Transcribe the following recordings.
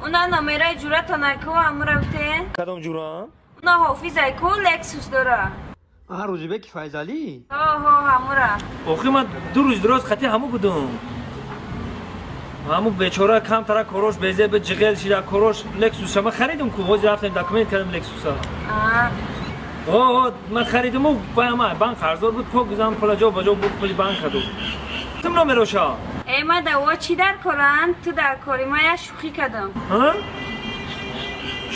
Уна номераи ҷуратона ку амура бутен. Кадом ҷурам? Уна ҳофизай ку Лексус дора. Аҳа, Рӯзибеки Файзалӣ? Ҳо, ҳо, ҳамура. Охи ман 2 рӯз дуроз хати ҳаму будум. Ҳаму бечора камтара корош безеб ҷиғел шида корош Лексуса ман харидум ку, ҳозир рафтем документ кардем Лексуса. О, ман харидуму бама банк қарздор буд, пок гузам пула ҷо ба ҷо буд, пули банк каду. Тум номероша? Э, ма даво чӣ дар коранд? Ту дар кори, ма як шӯхӣ кардам. Ҳа?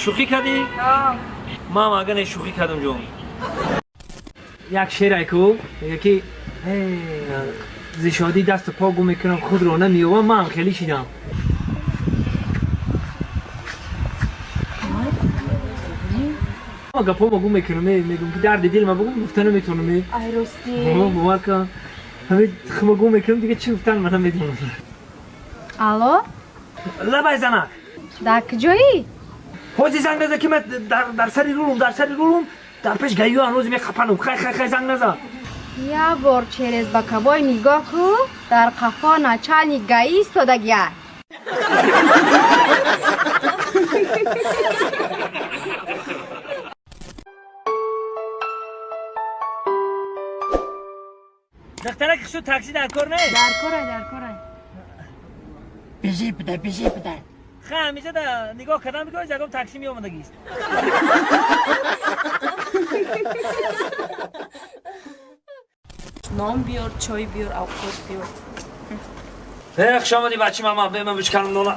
Шӯхӣ кардӣ? Ҳо. Ман ага не шӯхӣ кардам ҷон. Як шере ку мега ки зи шодӣ дасту по гум мекунам, худро намеёбам, ман хеле шидам. Гапо гум мекунам, мегум ки дарди дил ма бугум гуфта наметавонам. Ай, ростӣ. Бовар кун. Ҳамин хма гум мекунам, дига чӣ гуфтан ман намедонам. Алло? Лабай занак. Дар куҷоӣ? Ҳозир занг наза ки ман дар сари рулум, дар сари рулум, дар пеш гаиё ҳанӯз мехапанум. Хай, хай, хай, занг наза. Як бор через боковой нигоҳ ку, дар қафо начальник ГАИ истодагия. Духтарак шуд, такси дар кор нест? Дар корай, дар корай. Бизӣ буда, бизӣ буда. Ха, ҳамиҷа да нигоҳ кардам, бигоҳ ягон такси меомадагист. Нон биёр, чой биёр, авқот биёр. Э, хуш омадӣ, бачи мама, бе ман бишканам нона.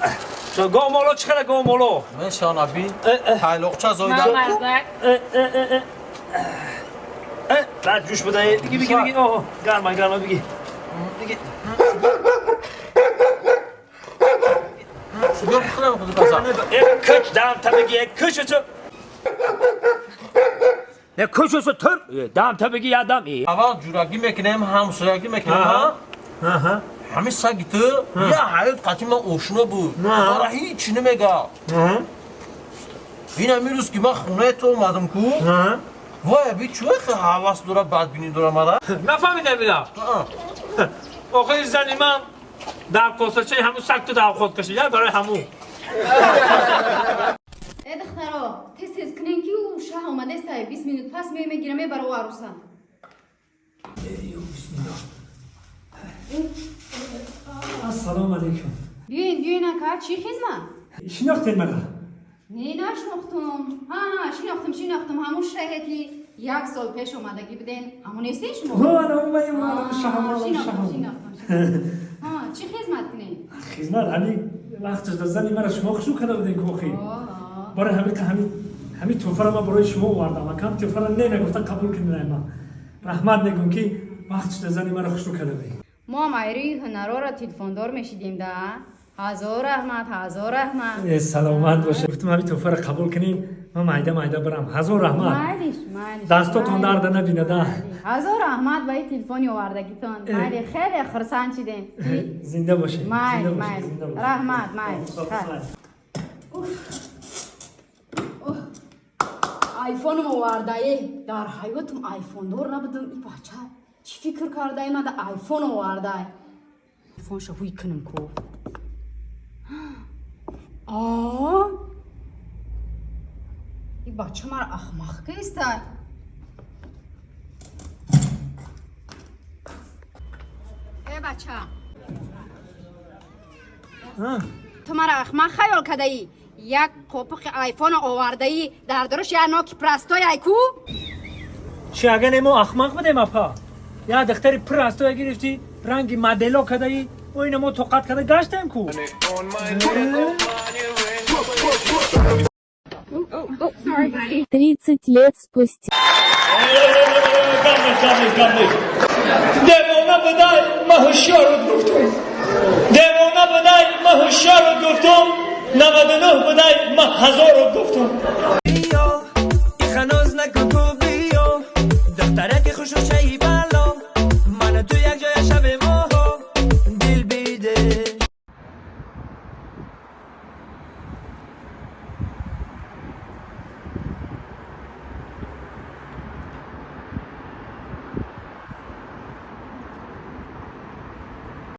Гов моло чӣ қадар, гов моло? Мен шанаби тайлоқча зоида. Мардак. Э, э, э, э. Э, баъд ҷӯш буда. Биги, биги, биги. Оҳ, гарма, гарма, биги. Биги. Биёр бихӯрам худи паса. Э, кӯч, дам та биги, э, кӯч усу. Э, кӯч усу, тур. Э, дам та биги, я дам. Э. Аввал ҷурагӣ мекунем, ҳамсоягӣ мекунем. Аҳа. Ҳамин саги ту я ҳаёт қатъи ман ошно буд. Мара ҳичи намега. Ин ҳамин рӯз ки ман хонаи ту омадам ку. Вай, би чӯ хе ҳавас дора, бадбинӣ дора мара? Нафаҳмидам ина. Охири зани ман дар косачаи ҳамун саг ту давхот кашид, барои ҳамун. Э, духтаро, тез тез кунен ки ӯ шаҳ омадестай, 20 минут пас меои, мегира, мебара ӯ аруса. Ассалому алайкум. Биёин, биёин, ака, чӣ хизмат? Шинохтед мара? Не, нашинохтум. Ҳа, шинохтум, шинохтум, ҳамун шаҳе ки як сол пеш омадагӣ буден, ҳамун нестен шумо? Шинохтум, шинохтум. Ҳа, чӣ хизмат кунем? Хизмат ҳамин вақташ да зани мара шумо хушук карда будем кохи. Барои ҳамин ҳамин ҳамин тӯҳфаро ман барои шумо овардам. Акам тӯҳфаро не нагуфта қабул кунед ман. Раҳмат мегӯм ки вақташ да зани мара хушук карда будем. Мо ҳам айрӯи ҳунарҳоро телефондор мешидем да. Ҳазор раҳмат, ҳазор раҳмат. Э, саломат бошед. Гуфтам ҳамин тӯҳфаро қабул кунед, ман майда майда барам. Ҳазор раҳмат. Майлиш, майлиш. Дастотон дарда набинада. Ҳазор раҳмат ба ин телефони овардагитон. Майли, хеле хурсанд шидем. Зинда бошед. Майли, майли. Раҳмат, майли. Айфоном овардае. Дар ҳаётам айфондор набудам. И бача чӣ фикр кардаи, мада айфон овардай. Айфонша ҳуй кунам ку. А? И бача мара ахмақ кистай. Э, бача. Ту мара ахмақ хаёл кадаӣ. Як қопиқи айфон овардаӣ, дар дуруш як ноки простой ай ку? Чӣ, агар не мо ахмақ будем, апа? Я духтари простой гирифтӣ, ранги модело кадаӣ, мо ина мо тоқат карда гаштем ку. 30 лет спустя. Девона будай, ма ҳушёрут гуфтум. Девона будай, ма ҳушёрут гуфтум. 99 будай, ма ҳазорут гуфтум. Ханӯз накун ту биё, духтараки хушрӯшаи бало, ману ту як ҷоя шавем, оҳо, дил биде.